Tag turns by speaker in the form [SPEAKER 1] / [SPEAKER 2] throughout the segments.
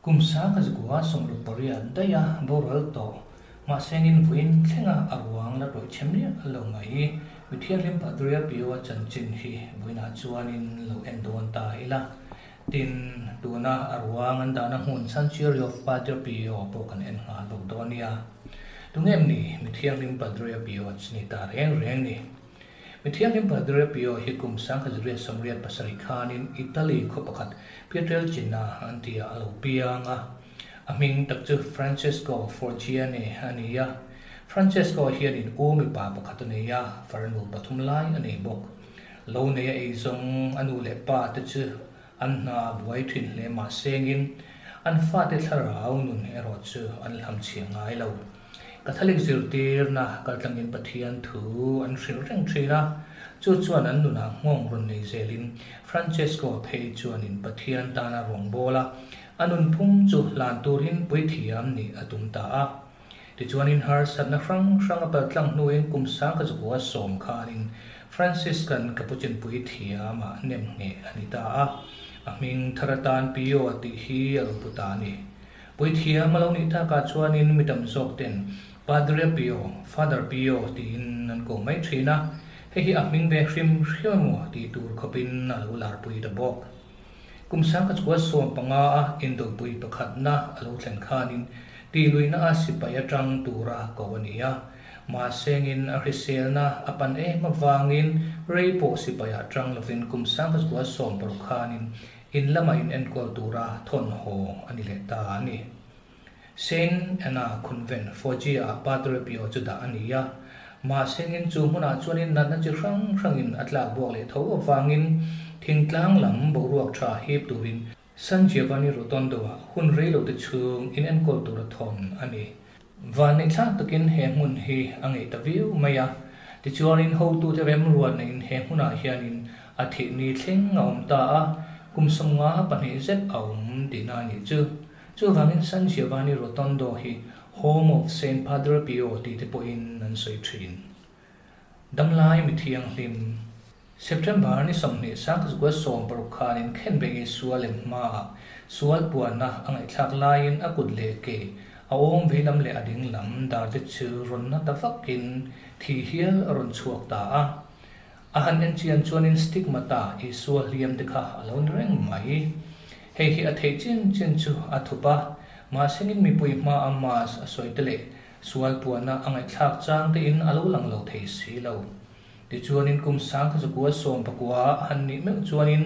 [SPEAKER 1] Kum 1968 daiha boral tawh mahsengin vawiin thlenga a ruang la rawih chhe miah lo mai. Mithianghlim Padre Pio-a chanchin hi vawiinah chuanin lo en dawn ta ila. Tin, tuna a ruang an dahna hmun Sanctuary of Padre Pio pawh kan en nghal bawk dawn nia. Tunge em ni Mithianghlim Padre Pio chu ni ta reng reng ni? Mithianghlim Padre Pio hi kum 1987 khanin Italy khaw pakhat Pietrelcina an tihah a lo piang a. A hming tak chu Francesco Forgione a ni a. Francesco hianin u mipa pakhat a nei a, farnu pathum lai a nei bawk. Lo nei a ei zawng a nu leh pa te chu an hna a buai thin hle mahsengin an fate thlarau nun erawh chu an hlamchhiah ngai lo. Catholic zirtirna kaltlangin Pathian thu an hrilh reng thin a, chu chuan an nunah nghawng rawn nei zelin Francesco phei chuanin Pathian tana rawngbâwl a, a nunphung chu hlan turin puithiam nih a tum ta a. Tichuanin harsatna hrang hrang a paltlang hnuin kum 1990 khanin Franciscan Capuchin puithiamah nemngheh a ni ta a, a hming thar atan Pio tih hi a lo pu ta a ni. Puithiam a lo nih takah chuanin mi tam zawk ten Padre Pio, Father Pio tiin an ko mai thin a, hei hi a hming ve hrim hrim emaw tih tur khawpin a lo larpui ta bawk. Kum 1915 a indopui pakhatna a lo thlen khanin tihluihna a sipai atang tura ko a ni a, mahsengin a hriselna a pan em avangin rei pawh sipaiah tang lovin kum 1916 khanin In lama in enkawl tura thawn haw a ni leh ta a ni. Saint Anna Convent, Foggia-ah Padre Pio chu dah a ni a. Mahsengin chu hmunah chuanin natna chi hrang hrangin a tlak buak leh tho avangin thingtlang lam boruak tha hip turin San Giovanni Rotondo-ah hun reilote chhung in enkawl tura thawn a ni. Vanneihthlak takin he hmun hi a ngeih ta viau mai a, tichuanin hotute remruatnain he hmunah hianin a thih ni thleng a awm ta a, kum 52 zet a awm tihna a nih chu. Chuvangin San Giovanni Rotondo hi Home of Saint Padre Pio tih te pawhin an sawi thin. Damlai mi thianghlim. September ni 20 1960 khanin Khenbei sual em hmaah sual puanna a ngaihthlak laiin a kut leh ke a awm vei lam leh a ding lam dar te chu rawn na ta vakin thi hial a rawn chhuak ta a. A han en chian chuanin stigmata Isua hliam te kha a lo ni reng mai. Hei hi a theih chin chin chu a thup a, mahsengin mipui hmaa mass a sawi te leh Sual puanna a ngaihthlak chang te in a lo lang lo thei si lo. Tichuanin kum 1919 a han nih meuh chuanin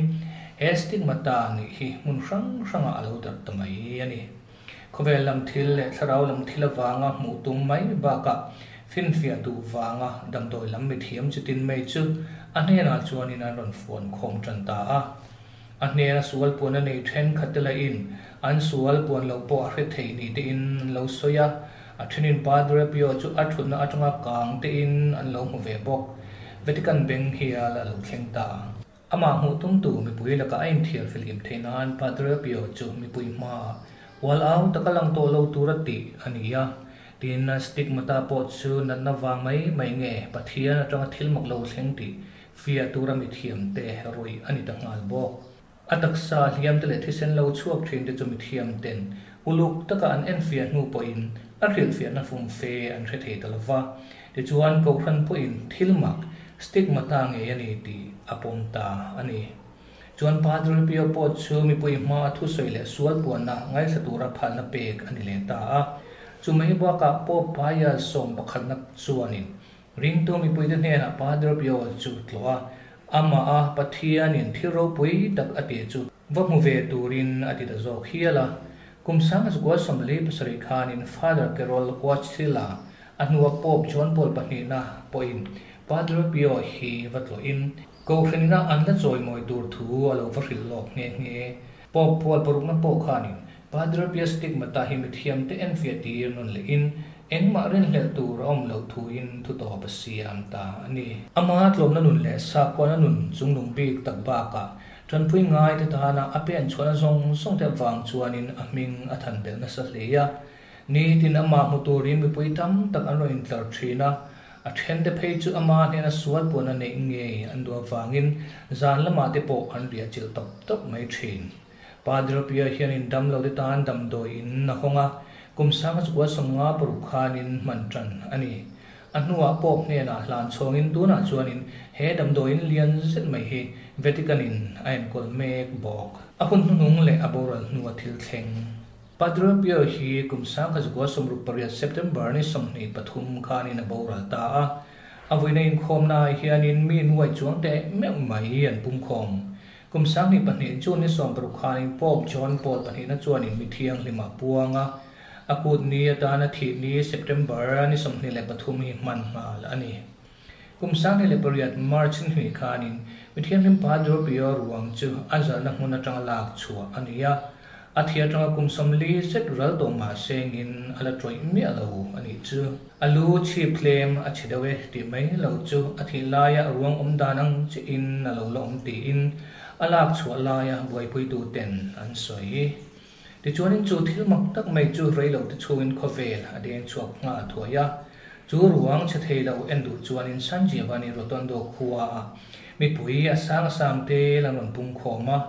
[SPEAKER 1] he stigmata nih hi hmun hrang hrangah a lo darh ta mai a ni. Khawvel lam thil leh thlarau lam thil avanga hmuh tum mai bakah finfiah duh vanga damdawi lam mithiam chitin mai chu a hnenah chuanin an rawn fuan khawm tan ta a. A hnena sual puan a nei thenkhat te lahin an sual puan loh pawh a hre thei ni tein an lo sawi a, a thenin Padre Pio chu a thutna atanga kang tein an lo hmu ve bawk. Vatican beng hial a lo thleng ta. Amah hmuh tumtu mipui lakah a inthiar fihlim theih nan Padre Pio chu mipui hmaah ual au taka lang tawh lo tura tih a ni a. Tin, stigmata pawh chu natna vang mai mai nge Pathian atanga thil mak lo thleng tih Fiah tura mithiamte ruih a ni ta nghal bawk. A taksa hliamte leh thisen lo chhuak thinte chu mithiamten uluk taka an enfiah hnu pawhin a hrilhfiahna fumfe an hre thei ta lo va. Tichuan, Kohhran pawhin thil mak, stigmata ngei a ni tih a pawm ta a ni. Chuan Padre Pio pawh chu mipui hmaa a thusawi leh sual puanna ngaithla tura phalna pek a ni leh ta a. Chu mai bakah Pope Pius 11 chuanin Ringtu mipuite hnenah Padre Pio chu tlawh a, amah a Pathianin thil ropui tak a tih chu va hmu ve turin a ti ta zawk hial a. Kum 1947 khanin Father Karol Wojtyla a hnua Pope John Paul pahnihna pawhin Padre Pio hi va tlawhin Kohhranina an la chawimawi tur thu a lo va hrilh lawk nghe nghe. Pope Paul parukna pawh khanin Padre Pio stigmata hi mithiamte enfiah tir nawn lehin engmah rinhlelh tur a awm loh thuin thu tawp a siam ta a ni. Ama tlawmna nun leh sakhuana nun chungnung bik tak bakah tanpui ngaite tana a pen chhuahna zawng zawng te avang chuanin a hming a than belh nasa hle a. Nitin amah hmu turin mipui tam tak an rawn intlar thin a, a thente phei chu ama hnena sual puan a neih ngei an duh avangin zan lamah te pawh an riah chilh tawp tawp mai thin. Padre Pio hianin damlo te tan damdawi in a hawng a, kum sanga chukua sawmnga paruk khanin hman tan a ni. A hnuah Pope hnenah hlan chhawngin tunah chuanin he damdawiin lian zet mai hi Vatican in a enkawl mek bawk. A hun hnuhnung leh a boral hnua thil thleng. Padre Pio hi kum 1968 September ni 23 khanin a boral ta a. A vuina inkhawmnaah hianin mi nuai chuang teh meuh mai an pumkhawm. Kum 2002 June ni 60 khanin Pope John Paul pahnihna chuanin mi thianghlim a puang a. A kut ni atana thih ni September ni 23 hi hman nghal a ni. Kum 2008 March ni hnih khanin mi thianghlim Padre Pio ruang chu a zalna hmun atanga lak chhuah a ni a. A thi atanga kum 40 zet ral tawh mah sengin a la tawih miah lo a nih chu. A lu chhip tlem a chhe deuh e tih mai lo chu a thih laia ruang awm dan ang chiahin a lo la awm tiin a lak chhuah laia buaipuitu ten an sawi. Tichuanin chu thil mak tak mai chu rei lo te chhungin khawvel a deng chhuak nghal thuai a. Chu ruang chhe thei lo en duh chuanin San Giovanni Rotondo khua ah mipui a sang a sang te lan rawn pung khawm a.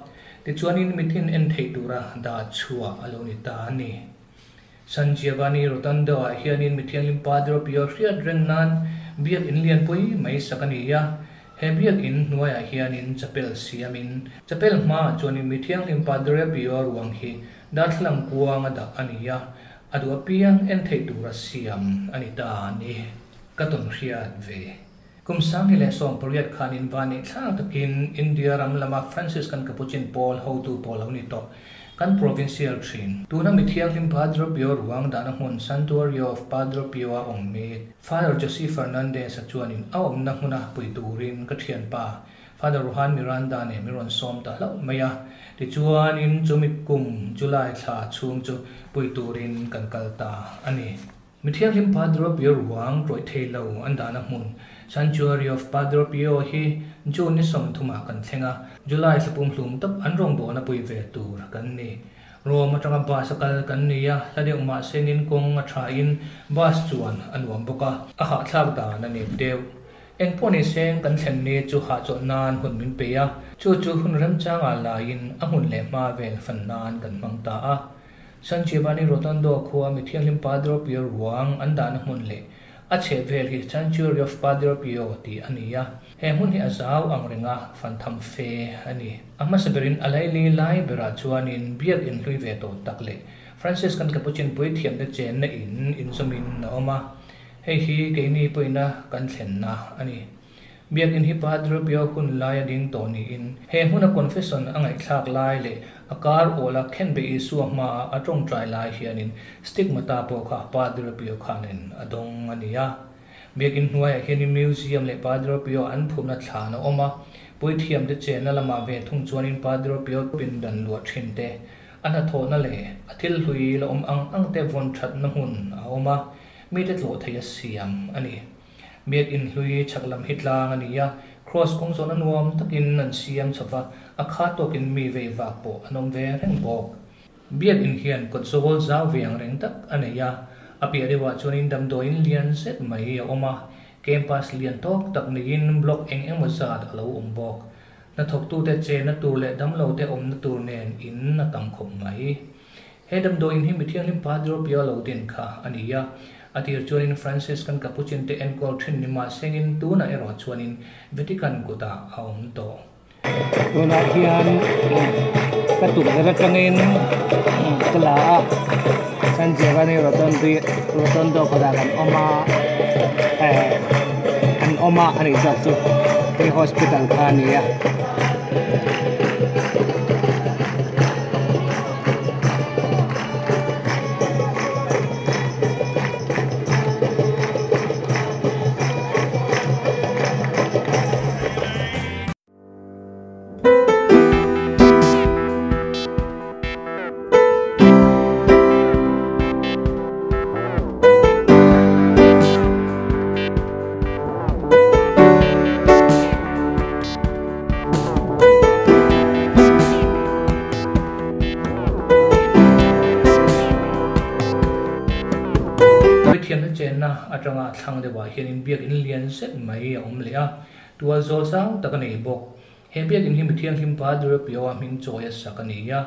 [SPEAKER 1] Tichuanin mitin en theih tura dah chhuah a lo ni ta a ni. San Giovanni Rotondo ah hianin mi thianghlim Padre Pio hriat reng nan biak in lianpui mai sak a ni a. He biak in hnuaiah hianin chapel siamin chapel hmaah chuanin mi thianghlim Padre Pio ruang hi darthlalang kuanga dah a ni a, a duh apiang en theih tura siam a ni ta a ni. Ka tawn hriat ve. Kum 2018 khanin van neih thlang takin India ram lama Franciscan Capuchin pawl hotu pawl lo ni tawh kan provincial thin. Tuna mi thianghlim Padre Pio ruang dahna hmun Santuario of Padre Pio a awm mek. Father Jose Fernandez a chuanin a awmna hmuna pui turin ka thianpa Father Rohan Miranda nen mi rawn sawm ta hlauh mai a. Tichuanin chumi kum July thla chhung chu pui turin kan kal ta a ni. Mi thianghlim Padre Pio ruang tawih thei lo an dahna hmun Sanctuary of Padre Pio hi June ni 30 ah kan thleng a, July thla pumhlum tak an rawngbawlna pui ve tur kan ni. Rome atanga bus a kal kan ni a, hla deuh mah sengin kawng a tha in bus chuan a nuam bawk a, a hahthlak dan a nep deuh. Eng pawh ni seng kan thlen ni chu hahchawlh nan hun min pe a, chu chu hun remchangah laiin a hmun leh hma vel fan nan kan hmang ta a. San Giovanni Rotondo khua mi thianghlim Padre Pio ruang an dahna hmun leh a chheh vel hi Sanctuary of Padre Pio tih a ni a. He hmun hi a zau ang renga fan tham fe a ni. A hmasa berin a laili lai berah chuanin biak in hlui ve tawh tak leh Franciscan Capuchin puithiamte chenna in inzawmin a awm a. Hei hi keini pawhina kan thlenna a ni. Biak in hi Padre Pio hun lai a ding tawh niin he hmuna confession a ngaihthlak lai leh a kar awla khenbe Isua hmaah a tawngtai lai hianin stigmata pawh kha Padre Pio khanin a dawng a ni a. Biak in hnuaiah hianin museum leh Padre Pio an phumna thlan a awm a, puithiamte chenna lamah ve thung chuanin Padre Pio pindan luah thin te, a hnathawhna leh a thil hlui la awm ang ang te vawn thatna hmun a awm a, mite tlawh thei a siam a ni. Biak in hlui chhak lam hi tlang a ni a, cross kawng zawhna nuam takin an siam chho va, a kha tawkin mi vei vak pawh an awm ve reng bawk. Biak in hian kawt zawl zau ve ang reng tak a nei a, a piah deuhah chuanin damdawiin lian zet mai a awm a, campus lian tawk tak neiin block eng emaw zat a lo awm bawk. Hnathawktute chenna tur leh damlote awmna tur nen in a tam khawp mai. He damdawiin hi mi thianghlim Padre Pio lo din kha a ni a. A tir chuanin Franciscan Capuchin te enkawl thin ni mah sengin tunah erawh chuanin Vatican kutah a awm tawh.
[SPEAKER 2] Tunah hian ka tukverh atangin ka la a, San Giovanni Rotondo kawtah kan awm a, eh an awm a a nih zawk chu hei hospital kha a ni a.
[SPEAKER 1] Puithiamna chenna atanga thlang deuhah hianin biak in lian zet mai a awm leh a, tual zawl zau tak a nei bawk. He biak in hi mi thianghlim Padre Pio-a hming chawi a sak a ni a.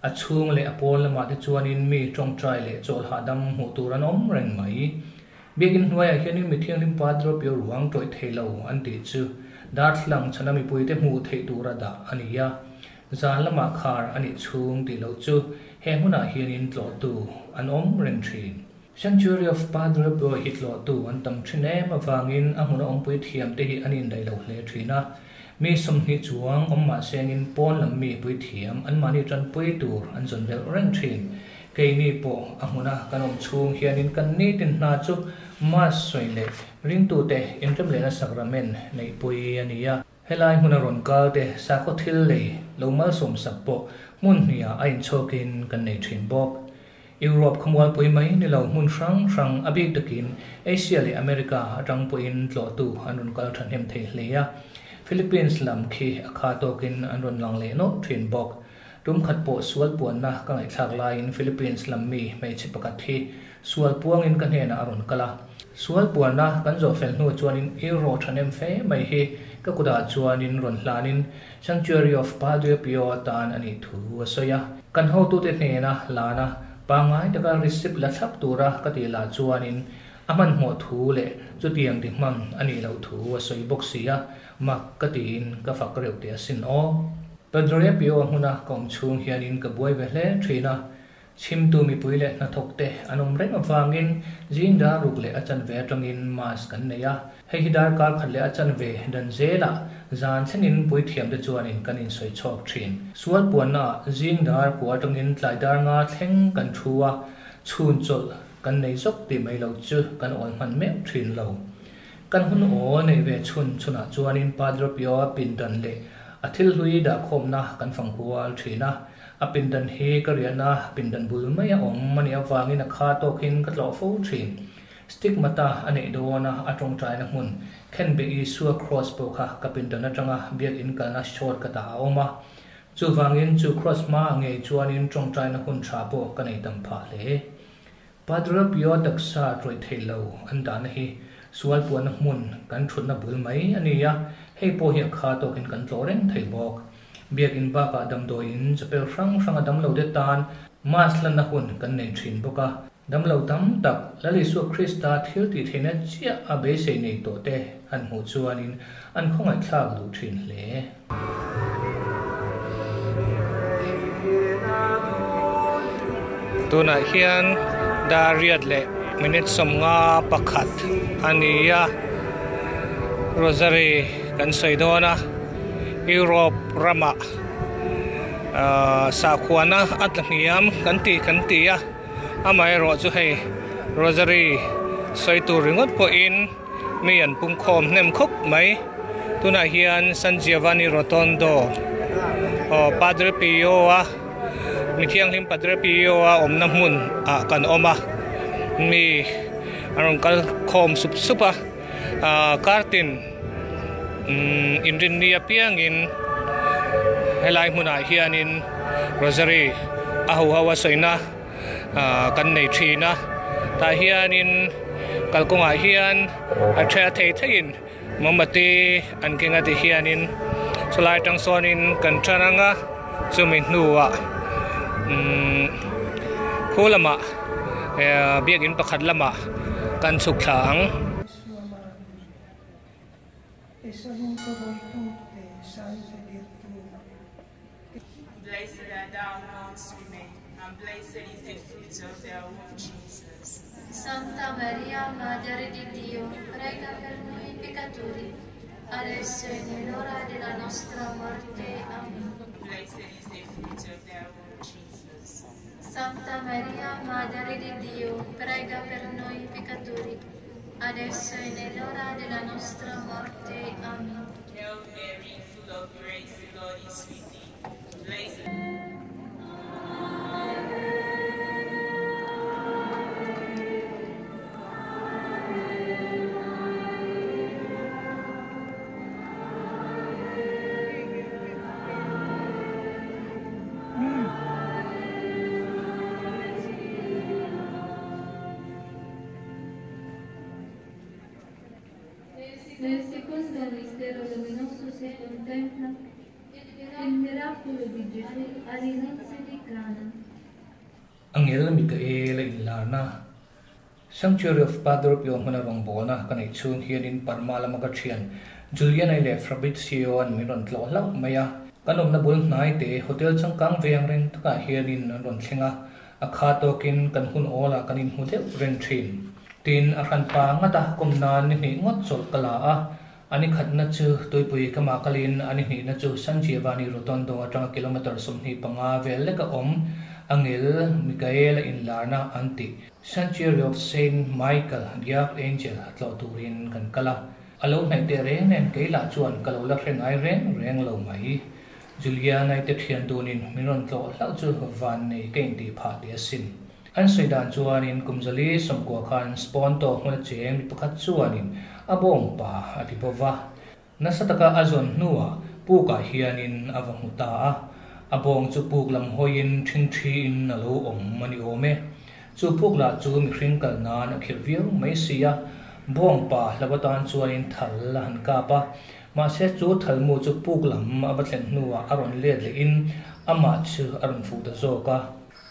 [SPEAKER 1] A chhung leh a pawn lamah te chuanin mi tawngtai leh chawl hahdam hmuh tur an awm reng mai. Biakinn hnuaiah hianin mi thianghlim Padre Pio ruang tawih thei lo an tih chu darthlalang chhana mipuite hmuh theih tura dah a ni a. Zan lamah khar a nih chhung tih loh chu he hmunah hianin tlawhtu an awm reng thin. Sanctuary of Padre Pio hi tlawhtu an tam thin em avangin a hmuna awmpui thiamte hi an indaih lo hle thin a. Mi 20 chuang awm mah sengin pawn lam mi puithiam anmahni tanpui tur an zawn belh reng thin. Keini pawh a hmuna kan awm chhung hianin kan nitin hna chu Mass sawi leh ringtute inrem lehna sakramen neihpui a ni a. Helai hmuna rawn kal te sakhaw thil lei lo malsawm sak pawh hmun hnihah a inchhawkin kan nei thin bawk. Europe khawmualpui mai ni lo hmun hrang hrang a bik takin Asia leh America atang pawhin tlawhtu an rawn kal thahnem thei hle a. Philippines lam khi a kha tawkin an rawn lang leh nawlh thin bawk. Tum khat pawh sual puanna ka ngaihthlak laiin Philippines lam mi hmeichhe pakhat hi sual puangin ka hnenah a rawn kal a. Sual puanna kan zawh fel hnu chuanin euro thahnem fe mai hi ka kutah chuanin rawn hlanin Sanctuary of Padre Pio atan a nih thu a sawi a. Kan hotute hnena lana pangngai taka receipt la thlap tura ka tih lah chuanin a hmanhmawh thu leh chutiang ti hman a nih loh thu a sawi bawk si a, mak ka tiin ka fak reuh teh asin aw. Padre Pio hmuna ka awm chhung hianin ka buai ve hle thin a, Chhimtu mipui leh hnathawkte an awm reng avangin zing dar ruk leh a chanve atangin Mass kan nei a. Hei hi darkar khat leh a chanve dan zelah zan thlengin puithiamte chuanin kan insawi chhawk thin. Sual puannaah zing dar kua atangin tlai dar nga thleng kan thu a, chhun chawlh kan nei zawk tih mai lo chu kan awl hman meuh thin lo. Kan hun awl neih ve chhun chhunah chuanin Padre Pio-a pindan leh a thil hlui dahkhawmna kan fang kual thin a. A pindan hi ka riahna pindan bul mai a awm a nih avangin a kha tawkin ka tlawh fo thin. Stigmata a neih dawn a, a tawngtaina hmun Khenbe Isua Cross pawh kha ka pindan atanga biakinn kalna short ka tah a awm a. Chuvangin chu Cross hmaah ngei chuanin tawngtaina hun tha pawh ka nei tam phah hle. Padre Pio taksa tawih theih lo an dahna hi sual puanna hmun kan thutna bul mai a ni a, hei pawh hi a kha tawkin kan tlawh reng thei bawk. Biakinn bakah damdawiin chapel hrang hranga damlote tan Mass lanna hun kan nei thin bawk a, damlo tam tak Lal Isua Krista thil tih theihna chiah a beisei nei tawh te han hmuh chuanin an khawngaihthlak duh thin hle. Tunah hian dar riat leh minute 51 a ni a, Rosary kan sawi dawn a. Europe ramah sakhuana a tla hniam kan tih kan ti a, amaherawh chu hei rosary sawi tur ringawt pawhin mi an pungkhawm hnem khawp mai. Tunah hian San Giovanni Rotondo aw Padre Pio a mi thianghlim Padre Pio a awmna hmun ah kan awm a, mi an rawn kal khawm sup sup a, kartin. Inrinni apiangin helai hmunah hianin rosary a ho ho a sawina kan nei thin a tah hianin kalkawngah hian a then a thei theiin mawmbati an keng a ti hianin chulai atang sawnin kan tan ang a chumi hnuah khu lamah biakin pakhat lamah kan chhuk thla ang.
[SPEAKER 3] E saluto voi tutte, sante virtù.
[SPEAKER 4] Blessed art thou amongst women, and blessed is the fruit of thy womb, Jesus.
[SPEAKER 5] Santa Maria, Madre di Dio, prega per noi peccatori, adesso e nell'ora della nostra morte. Amen.
[SPEAKER 4] Blessed is the fruit of thy womb, Jesus.
[SPEAKER 5] Santa Maria, Madre di Dio, prega per noi peccatori, adesso e nell'ora della nostra morte. Amen.
[SPEAKER 4] Hail Mary, full of grace, the Lord is with thee. Blessed
[SPEAKER 5] Nel secondo mistero luminoso si contempla il miracolo di Gesù all'inizio di Nostrana.
[SPEAKER 1] Angel Mikael a inlarna Sanctuary of Padre Pio hmuna rawngbawlna ka neih chhung hianin Parma lama ka thian Juliana leh Fabrizio an min rawn tlawh hlauh mai a. Kan awmna bul hnai te hotel changkang ve ang reng takah hianin an rawn thleng a, a kha tawkin kan hun awlah kan inhmu deuh reng thin. Tin, a hranpa ngata kawm nan ni hnih ngawt chawlh ka la a, a ni khatna chu tuipui ka mah kalin a ni hnihna chu San Giovanni Rotondo atanga kilometre 25 vel leka awm Angel Mikael-a inlarna an tih Sanctuary of Saint Michael the Archangel tlawh turin kan kal a. A lo hnaih teh reng nen kei lah chuan ka lo la hre ngai reng reng lo mai. Juliana-i te thian dunin min rawn tlawh hlauh chu van nei ka intih phah teh asin. An sawi dan chuanin kum 490 khan Sponto hmuna cheng mi pakhat chuanin a bawng pa a ti bo va. Nasa taka a zawn hnuah pukah hianin a va hmu ta a. A bawng chu puk lam hawiin ṭhingṭhiin a lo awm a ni awm e. Chu puk lah chu mihring kal nan a khirh viau mai si a. Bawng pa hlau atan chuanin thal a han kap a. Mahse chu thalmu chu puk lam a va thlen hnuah a rawn let lehin amah chu a rawn fuh ta zawk a.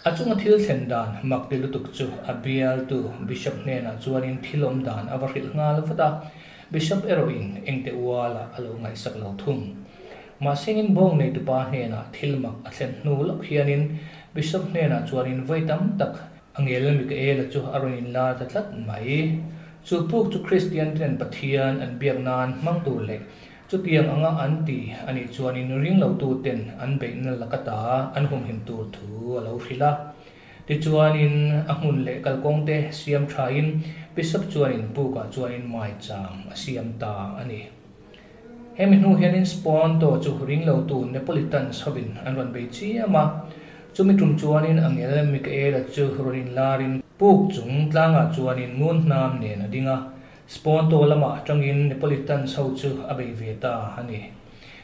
[SPEAKER 1] A chunga thil thlen dan mak ti lutuk chu a bialtu Bishop hnenah chuanin thil awm dan a va hrilh nghal vat a, Bishop erawhin engte ualah a lo ngaihsak lo thung. Mahsengin bawng neitupa hnenah thil mak a thlen hnu lawk hianin Bishop hnenah chuanin vawi tam tak Angel Mikaela chu a rawn inlar ta tlat mai. Chu puk chu Kristian ten Pathian an biak nan hmang tur leh Chutiang anga an ti a nih chuanin ringlotu ten an beihna laka ta an humhim tur thu a lo hrilh a. Tichuanin a hmun leh kalkawng te siam thain Bishop chuanin pukah chuanin maicham a siam ta a ni. Hemi hnu hianin Sponto chu ringlotu Neapolitans hovin an rawn bei chiam a. Chumi tum chuanin Angel Michaela chu rawn inlarin puk chung tlangah chuanin ngun hnam nen a ding a. Sponto lamah atangin Neapolitans ho chu a bei ve ta a ni.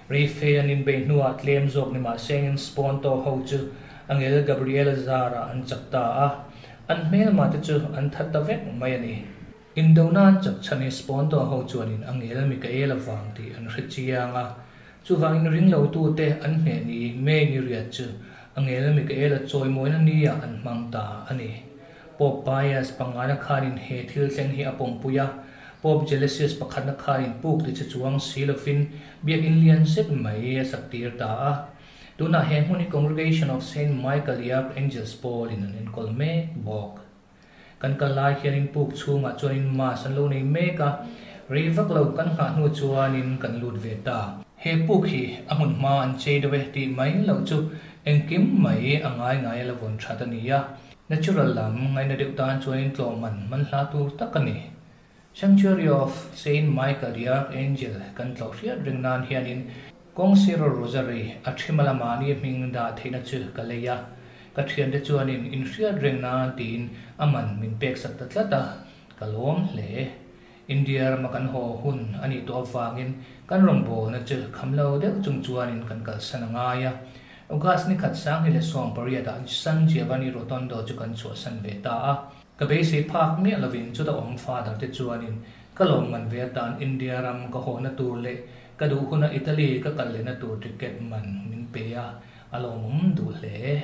[SPEAKER 1] Reife an inbei hnuah tlem zawk ni mahsengin Sponto ho chu Angel Gabriela zarah an chak ta a, an hmelma te chu an that ta vek mai a ni. Indona an chak chhan hi Sponto ho chuanin Angel Michaela vang tih an hre chiang a, chuvangin ringlotute an hneh ni May ni riat chu Angel Michaela chawimawina niah an hmang ta a ni. Pope Pius pangana khanin he thil thleng hi a pawmpui a, Pope Gelasius pakhatna khanin puk ti che chuang si lovin biakinn lian zet mai a sak tir ta a. Tunah he hmun hi Congregation of Saint Michael the Archangels pawlin an enkawl mek bawk. Kan kal lai hianin puk chhungah chuanin Mass an lo nei mek a, rei vak lo kan nghah hnu chuanin kan lut ve ta. He puk hi a hmun hma an chei deuh e tih mai loh chu engkim mai a ngai ngai a la vawn that a ni a. Natural lam ngaina deuh tan chuanin tlawm man man hla tur tak a ni. Sanctuary of Saint Michael the Archangel kan tlawh hriat reng nan hianin kawng sira rosary a thima la mahni hming dah theihna chu ka lei a, ka thiante chuanin inhriat reng nan tiin a man min pek sak ta tlat a, ka lawm hle. India rama kan haw hun a nih tawh avangin kan rawngbawlna chu kham lo deuh chung chuanin kan kalsan a ngai a. August ni khat 2018 ah San Giovanni Rotondo chu kan chhuahsan ve ta a. Ka beisei phak miah lovin chuta awm father te chuanin ka lawmman ve atan India ram ka hawhna tur leh ka duh huna Italy ka kal lehna tur ticket man min pe a, a lawmawm duh hle.